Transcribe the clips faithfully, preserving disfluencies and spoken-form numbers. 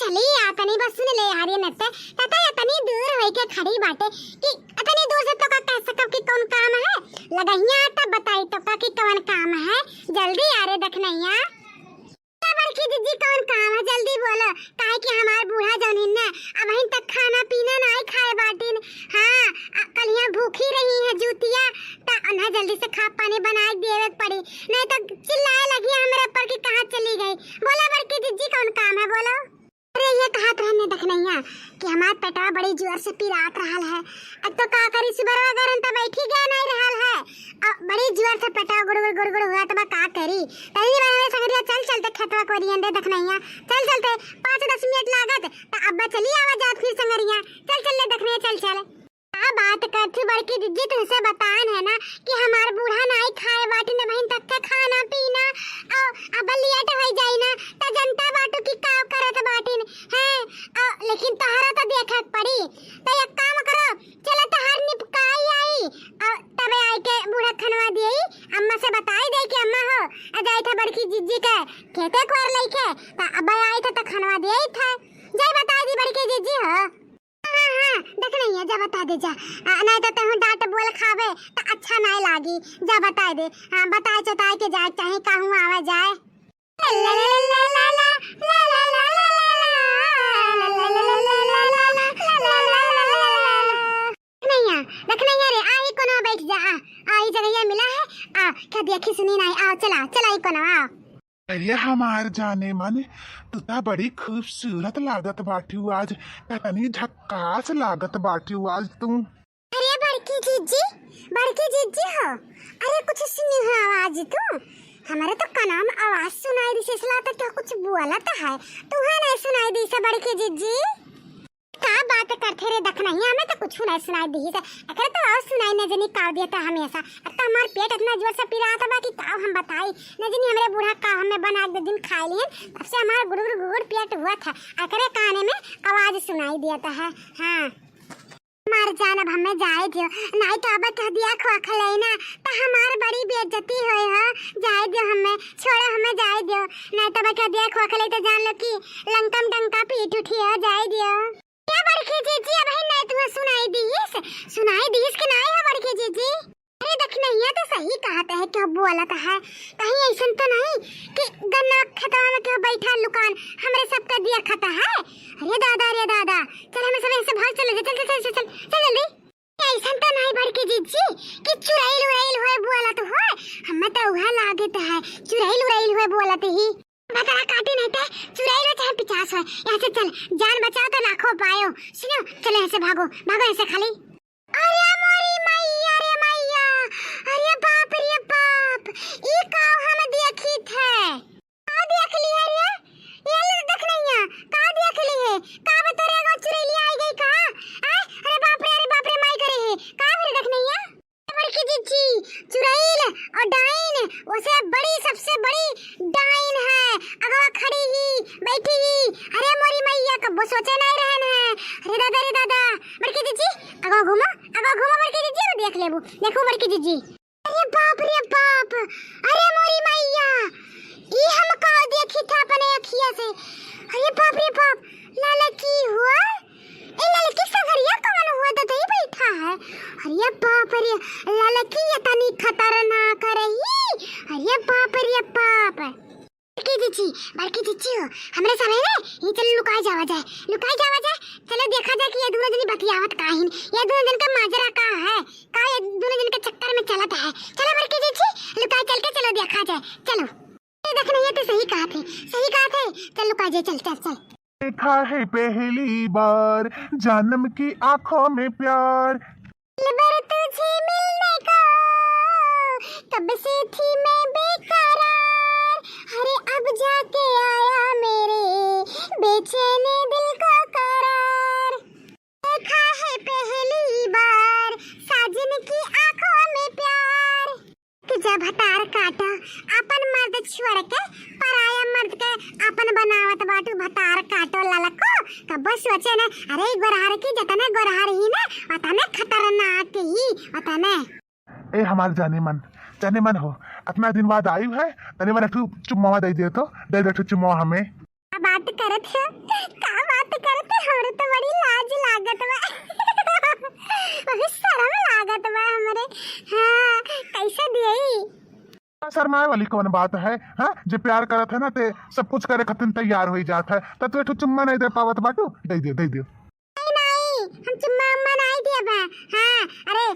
चली आ तनी बस सुन ले यार, ये नत्ते तता इतनी दूर होई के खड़ी बाटे कि इतनी दूर से तोका कह सकब कि कौन काम है। लगहिया तब बताई तोका कि कौन काम है। जल्दी आ रे दखनैया। का बड़की जिज्जी, कौन काम है, जल्दी बोलो। काहे कि हमार बूढ़ा जौन हिन ना, अबहिन तक खाना पीना नाई खाए बाटिन। हाँ, अ, कलिया भूखी रही है जूतिया, त उन्हें जल्दी से खा पानी बनाए देवे के पड़ी, नहीं तो चिल्लाए लगी हमरे ऊपर कि कहाँ चली गई। बोलो बड़की जिज्जी, कौन काम है, बोलो। अरे ये कहत रहने दखनैया कि हमार पेटवा बड़ी जोर से पिरात रहल है। अब तो का करी, सुबह वगैरह तो बैठी गया नहीं रहल है। अब बड़ी जोर से पेटवा गुड़गुड़ गुड़गुड़ हुआ, तो बा का करी। तनी बार हमें संगरिया चल चलते खेतवा कोरियन दे दखनैया, चल चलते पाँच दस मिनट लागत, तो अब्बा चली आवा जात फिर संगरिया, चल चल ले दखनैया, चल चल। का बात करथी बड़की जिज्जी, तुमसे बतान है ना कि हमार बूढ़ा नाई खाए बाटिन, बहिन तक के खाना पीना, औ अब लेट हो जाई ना, त जनता बाटू कि का करत बाटिन, हैं? औ लेकिन तहरा तो देखे के पड़ी, तो एक काम करो, चलो तहार निपकाई आई, औ तबे आई के बूढ़ा खनवा दिए, अम्मा से बताई दे कि अम्मा हो, आ जाई था बड़की जिज्जी के खेते कोर लइके, त अब आई था त खनवा दिए था, जाई बताई दी बड़की जिज्जी हो। हाँ, हाँ, देख नहीं है, जा बता दे, जा। आ, नहीं तो तहूँ डांट बोल खावे, तो अच्छा नहीं लागी। जा बता दे। हाँ, बताए चताए के जाए, चाहे कहूँ आवे जाए। नहीं है, देख नहीं है रे, आ, ई कोनो बैठ जा, आ, आ, ई जगह मिला है, आ, क्या देखी सुनी नहीं, आओ, चला, चला, ई कोनो, आओ। अरे हमार जाने मन, तू त बड़ी खूबसूरत लागत बाटू आज, कतनी झक्कास लागत बाटू आज तू। अरे बड़की जिज्जी, बड़की जिज्जी हो, अरे कुछ सुनी हो आवाज तू? हमारे तो कनाम आवाज सुनाई दी, इसला तो क्या कुछ बोलत है, तुहे नहीं सुनाई दी से बड़की जिज्जी? का बात करथे रे दखनैया, हमें तो कुछ नहीं सुनाई दी से, एकरे तो और सुनाई न जनी काव देता हमेशा। अब तो हमार पेट इतना जोर से पिरात बा कि काव हम बताई, न जनी हमरे बूढ़ा का हमें बना के दिन खाए लिहन, तब से हमार गुड़गुड़ गुड़गुड़ पेट हुआ था, एकरे काने में आवाज सुनाई देता है। हाँ, हमार जान, अब हमें जाए दियो, नहीं तो अब कह दिया खोखले ना, तो हमार बड़ी बेइज्जती होए हो। जाए दियो हमें, छोड़ो हमें, जाए दियो, नहीं तो अब कह दिया खोखले तो जान लो कि लंकम डंका पीट उठी हो, जाए दियो। क्या बड़की जिज्जी, अबही नहीं तुम्हें सुनाई दीस? सुनाई दीस कि नहीं हो बड़की जिज्जी? अरे दखनैया तो सही कहत है, क्या बोलत है? कहीं ऐसन तो नहीं कि गन्ना खेतवा में क्यों बैठा लुकान हमरे सबका दिया खाता है? अरे दादा, अरे दादा, चल हमें सब यहाँ से भाग चले जाए, चल, चल, चल, चल, चल, चल जल्दी। ऐसन तो नहीं बड़की जिज्जी कि चुड़ैल उड़ैल होए बोलत होए, हमें तो उहे लागत है चुड़ैल उड़ैल होए बोलत ही। भतरा काटी नहीं ते चुड़ैल हो चाहे पिचास हो, यहाँ से चल, जान बचाओ तो लाखों पायो। सुनो, चलो यहाँ से भागो, भागो यहाँ से खाली। अरे मोरी मैया रे मैया, अरे बाप रे बाप, ई का हम देखी थे? का देख ली है रे? ये ले देख नहीं है, का देख ली है? का बतोरे एगो चुड़ैलिया आई गई का? आ? अरे बाप रे, अरे बाप रे, माई करे है, का फिर देख नहीं है? बड़की जिज्जी, चुड़ैल और डाइन, उसे बड़ी, सबसे बड़ी डाइन है। अगवा खड़ी ही, बैठी ही। अरे मोरी मैया, कब्बो सोचे नहीं रहन है। अरे दादा, रे दादा, बड़की जिज्जी, अगवा घूमो, अगवा घूमो बड़की जिज्जी, अरे देख लेबू, देखो बड़की जिज्जी। अरे बाप रे बाप, अरे मोरी मैया, ई हम का देखी था अपने अखिया से। अरे बाप रे बाप, लाला की हुआ? ए ललकी संगरिया कौन हुआ दतई बैठा है? अरे बाप रे, ललकी इतनी खतरनाक रही। अरे बाप रे बाप। बड़की जिज्जी, बड़की जिज्जी हो, हमरे सब है ना, ये चल लुकाई जावा जाए, लुकाई जावा जाए। चलो देखा जाए कि ये दोनों जनी बतियावत का हिन, ये दोनों जन का माजरा का है, का ये दोनों जन के चक्कर में चलत है। चलो बड़की जिज्जी, लुकाई चल के चलो देखा जाए, चलो। ए, देख नहीं, ये तो सही कहा थे, सही कहा थे। चल लुका जे, चल, चल, चल। देखा है पहली बार जानम की आंखों में प्यार। दिलबर तुझे मिलने को कब से थी मैं बेकरार। अरे अब जाके आया मेरे बेचैन दिल को करार। देखा है पहली बार साजन की आंखों में प्यार। कि जब भतार काटो अपन मर्द छोड़ के पराया मर्द के अपन बनावत बाटू, भतार काटो ललको। कब्बो सोचे न, अरे गोरहर की जतने गोरहर ही ना, उतने खतरनाक ही, उतने। ए हमार जाने मन, जाने मन हो, इतना दिन बाद आई है, तने मन एक ठो चुम्मावा दे दे तो, दे दे एक ठो चुम्मावा हमें। बात करत है, का बात करत है? हमरे तो बड़ी लाज लागत बा। बहुत शर्म लागत बा हमरे। हाँ, कैसे दियई? शर्माए वाली कौन बात है? हाँ, जे प्यार करत है ना, ते सब कुछ करे खातिर तैयार होई जात है। त तू एक ठो चुम्मा नहीं दे पावत बाटू? दे दे, दे दे। नहीं, नहीं, हम चुम्मा उम्मा नहीं दिया बा। हाँ, अरे,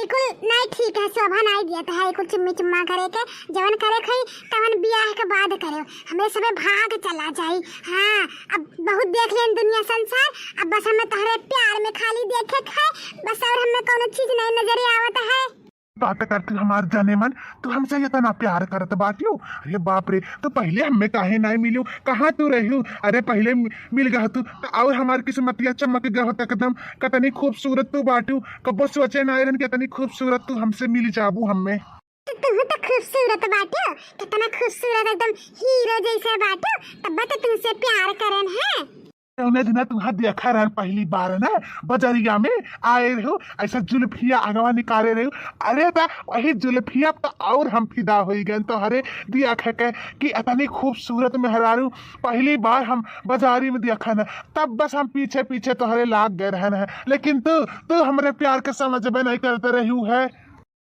इकुल नहीं ठीक है, शोभा नहीं दिया है, इकुल चुम्मी चुम्मा करे के, जवन करे खई, तवन बियाह के बाद करे। हमरे सबे भाग चला जाई। हाँ, अब बहुत देख लेन दुनिया संसार, अब बस हमें तोहरे प्यार में खाली देखे के है, बस और हमें कौनो चीज नहीं नजरे आवत है। बात करती हमार जाने मन, तू हमसे इतना प्यार करत बाटियो। अरे बाप रे, तू पहले हमें काहे नाई मिलियो? कहाँ तू रहियो? अरे पहले मि-, मिल गह तू, त और हमार किस्मतिया चमक गह होत एकदम। कतनी खूबसूरत तू बाटू, कब्बो सोचे नाई रहन कि इतनी खूबसूरत तू हमसे मिल जाबू हमें। तो तू तो खूबसूरत बाटू, कितना खूबसूरत, एकदम हीरो जैसे बाटू, तब तो तुमसे प्यार करन है। जौने दिना तुहा देखा रहन पहली बार ना, बजरिया में आए रहो, ऐसा जुल्फिया आगवा निकाले रहो। अरे बा, वही जुल्फिया तो और हम फिदा होई गए तोहरे दिया खे के कि इतनी खूबसूरत मेहरारू पहली बार हम बाजारी में देखा ना, तब बस हम पीछे पीछे तोहरे लाग गए रहन है। लेकिन तू, तू हमरे प्यार के समझबे नहीं करते रहू है।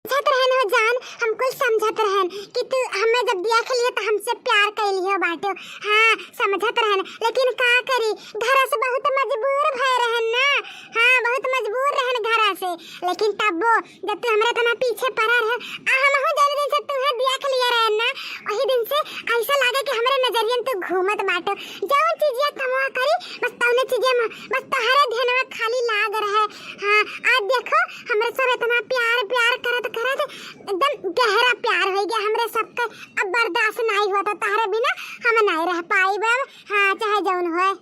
समझत रहन हो जान, हम कुल समझत रहन कि तू हमें जब देख लियो तो हमसे प्यार कर लियो बाटो। हाँ, समझत रहन, लेकिन का करी, घर से बहुत मजबूर भय रहन ना। हाँ, बहुत मजबूर रहन घर से, लेकिन तब्बो जब तू हमरा इतना पीछे पड़ा रहे, आ हमहू जौन दिन से तुहे देख लिया रहन ना, वही दिन से ऐसा लागे कि हमरे नजरियन तू घूमत बाटो। जौन चीजिया कमवा करी, बस तौने चीजिया में, बस तोहरे ध्यानवा खाली लाग रहे। हाँ, आज देखो, हमरे सब इतना प्यार, प्यार करत, करत एकदम गहरा प्यार हो गया हमरे सबके। अब बर्दाश्त नहीं होता, तोहरे बिना हम नहीं रह पाइब। हाँ, चाहे जौन होए।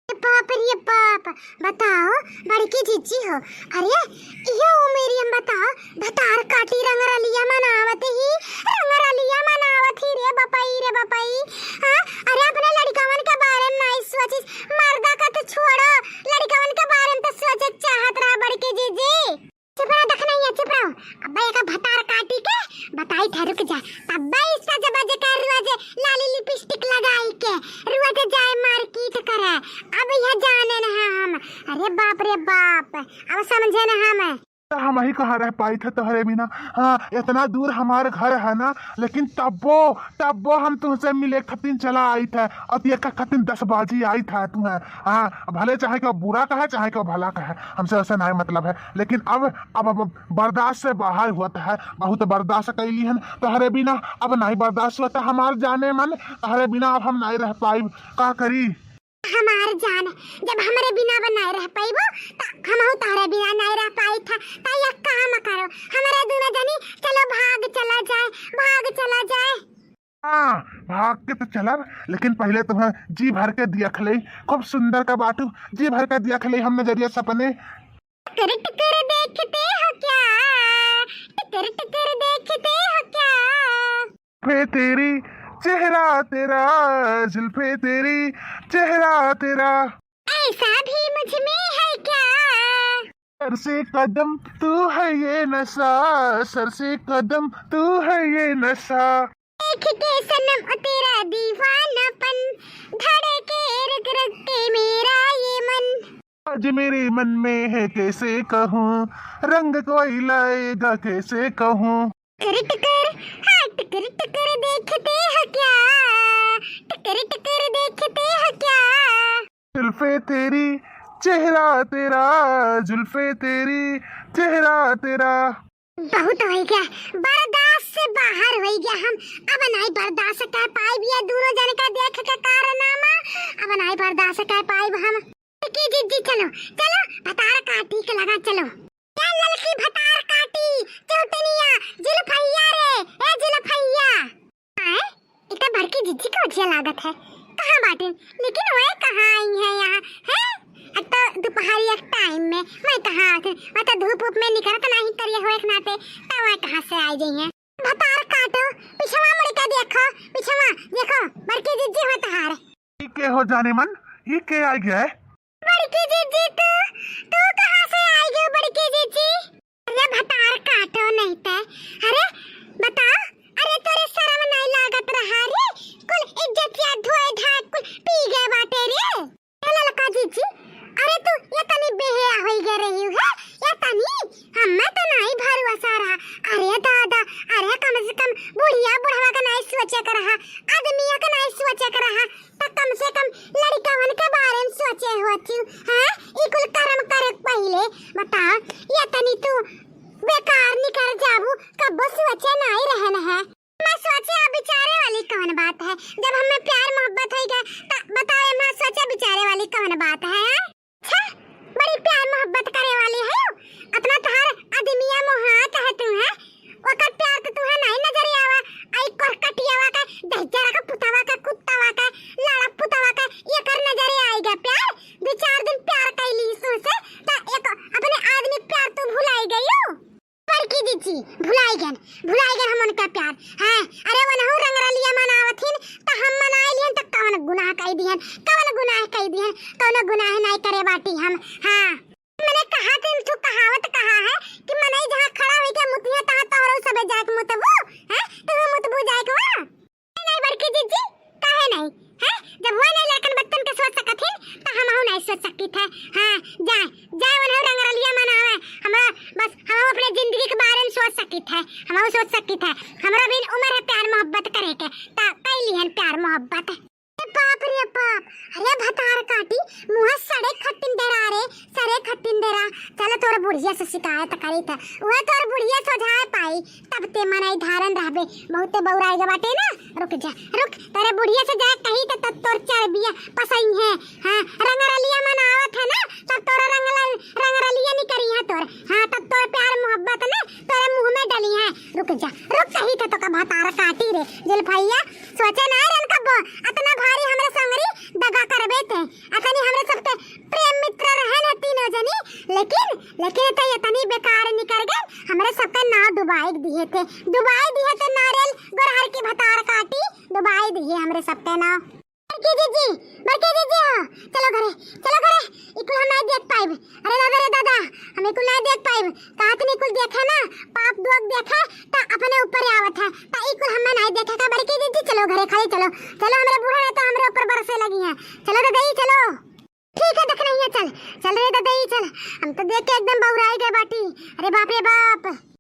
बाप रे बाप, बताओ बड़की जीजी हो, अरे इहो उमेरिया में बताओ, भतार काटी रंगरलिया मनावत ही, रंगरलिया मनावत ही रे बपई, रे बपई। हाँ, अरे अपने लड़िकवन के बारे में नहीं सोचिस, मर्दा का तो छोड़ो, लड़िकवन के बारे में तो सोचे चाहत रहा बड़की जीजी। चुप रहो, देख नहीं है, चुप रहो। अब्बे एक भतार काटी के बताई था, रुक जा। तब्बे इसका जब जे कर रोज लाली लिपस्टिक लगाई के रोज जाए मार्केट करे। अब यह जाने न है हम। अरे बाप रे बाप, अब समझे न हम। तो हम ही कहाँ रह पाई थे तोहरे बिना। हाँ, इतना दूर हमार घर है ना, लेकिन तब्बो, तब्बो हम तुमसे मिले खातिर चला आई थे। और ये का खातिर दस बाजी आई था तुम्हें। हाँ, भले चाहे को बुरा कहे, चाहे को भला कहे, हमसे वैसे नहीं मतलब है। लेकिन अब, अब, अब बर्दाश्त से बाहर होत है, बहुत बर्दाश्त कैली हन तोहरे बिना, अब नहीं बर्दाश्त होता हमार जाने मन, तोहरे बिना अब हम नहीं रह पाइब, का करी? हमार जान, जब हमरे बिना अब नहीं रह पाइबो, त हमहू तोहरे बिना नहीं रह पाई था। त एक काम करो, हमरे दोनों जनी चलो भाग चला जाए, भाग चला जाए। हाँ, भाग के तो चलब, लेकिन पहले तुम्हें जी भर के देख ले, खूब सुंदर का बाटू, जी भर के देख ले हम नजरिया सपने। टकर टकर देखते हो क्या, टकर टकर देखते हो क्या? पे तेरी चेहरा तेरा, जुल्फे तेरी चेहरा तेरा। ऐसा भी मुझ में है क्या? सर से कदम तू है ये नशा, सर से कदम तू है ये नशा। देख के सनम ओ तेरा दीवानापन, धड़के रग रग के मेरा ये मन। आज मेरे मन में है कैसे कहूँ, रंग कोई लाएगा कैसे कहूँ। टकर टकर, हाँ टकर टकर देखते हो क्या, टकर टकर देखते हो क्या। जुल्फे तेरी चेहरा तेरा, जुल्फे तेरी चेहरा तेरा। बहुत हो गया, बर्दाश्त से बाहर हो गया हम। अब नहीं बर्दाश्त कर पाइब ये दोनों जन का देख के कारनामा, अब नहीं बर्दाश्त कर पाइब हम। की जीजी चलो, चलो भतार काटी के लगा चलो। क्या ललकी भतार काटी, चौटनिया, जुल्फैया रे, ए जुल्फैया। आए, ई त बड़की जीजी के ओझिया लागत है। कहाँ बाटिन? लेकिन वह कहाँ आई है यहाँ, हैं? अब तो दोपहरिया के टाइम में, वह कहाँ आते? वह तो धूप उप में निकलत नहीं करिया हुए के नाते, तो वह कहाँ से आई गई है? भतार काटो, पिछवा मुड़ के देखो, पिछवा देखो, बड़की जीजी हो तहार। ई के हो जाने मन, ई के आ गया है? बड़की जीजी तू, तू कहाँ से आई गयो बड़की जीजी? अरे भतार काटो नहीं ते। अरे बता, अरे तोरे शर्म नहीं लागत रहा रे? कुल इज्जतिया धोए धाए कुल पी गए बाटे। बताओ, ये तनी तू बेकार निकर जाबू, कब्बो सोचे नाई रहन है। मैं सोचे अब विचारे वाली कौन बात है, जब हमें प्यार मोहब्बत होई गए, त बताओ, एमा सोचे विचारे वाली कौन बात है, हैं? अच्छा, बड़ी प्यार मोहब्बत करे वाली है, अपना तोहार अदमिया मोहात है तू, हैं? ओकर प्यार तो तुहे नाई नजर आवा, आई कोरकटियावा का, दहिजरा का पुतवा का, कुत्तावा का, लाड़ा पुतवा का, एकर नजर आई गया प्यार। दो चार दिन प्यार कैली सुसे, त एक अपने आदमी के प्यार तू भुलाई गयो। बड़की जीजी, भुलाई गन, भुलाई गन हम उनका प्यार। हाँ, अरे वनहु रंगरलिया मनावत हिन, त हम मनाई लिहन, त कौन गुनाह कई दिहन, कौन गुनाह कई दिहन, कौन गुनाह नाई करे बाटी हम। हाँ, मैंने कहा कि तू कहावत कहा है कि मनई जहाँ खड़ा होई के मुतिया, तहाँ तोहरो सबे जाके मुतबू, हैं? तू मुतबू जाके वहाँ? नहीं, बड़की जीजी, काहे नहीं? हैं? जब वो नहीं लड़कन बच्चन के सोच सकत हिन, त हमहू नहीं सोच सकित है। हाँ, जाए, जाए उन्हें रंगरलिया मनावे। हमरा बस, हम अपने जिंदगी के बारे में सोच सकित है, हमहू सोच सकित है। हमरा भी उम्र है प्यार मोहब्बत करे के, त कई लिहन प्यार मोहब्बत। ए बाप रे बाप, अरे भतार काटी, मुँह सड़े खटिन डेरा रे, सड़े खटिन डेरा। चल तोर बुढ़िया से शिकायत करी त, वह तोर बुढ़िया सोझाए पाई, तब ते मनई धारन रहबे, बहुते बौराए गे बाटे ना। रुक जा, रुक, तोरे बुढ़िया से जाए कही त, तब तोर चरबिया पसई है। हाँ, रंगरलिया मनावत है ना, तब तोर रंगल-, रंगरलिया निकरी है तोर। हाँ, तब तोर प्यार मोहब्बत ना तोरे मुँह में डली है। रुक जा, रुक, कही थे तो का भतार काटी रे, जुल्फैया, सोचे ना रहन कब्बो, अतना भारी हमरे संगरी दगा करबे ते। अतनी हमरे सबके प्रेम मित्र रहे न तीनों जनी, लेकिन, लेकिन ते इतनी बेकार निकर गए, हमरे सबके नाव डुबाई दिए थे, डुबाई दिए थे नारियल गोरहर की भतार काटी, डुबाई दिए हमरे सबके नाव। बड़की जीजी, बड़की जीजी हो, चलो घरे, चलो घरे, इकुल हम नहीं देख पाइब। अरे दादा रे दादा, हम इकुल नहीं देख पाइब। कहत नहीं कुल देखे ना, पाप दुख देखे त अपने ऊपर आवत है। त इकुल हमें नहीं देखे का बड़की जीजी, चलो घरे खाली चलो। चलो हमरे बूढ़ा ना तो हमरे ऊपर बरसे लगी है। चलो ददई चलो। ठीक है दखनैया चल, चल रे ददई चल। हम तो देख के एकदम बौराई गए बाटी। अरे बाप रे बाप।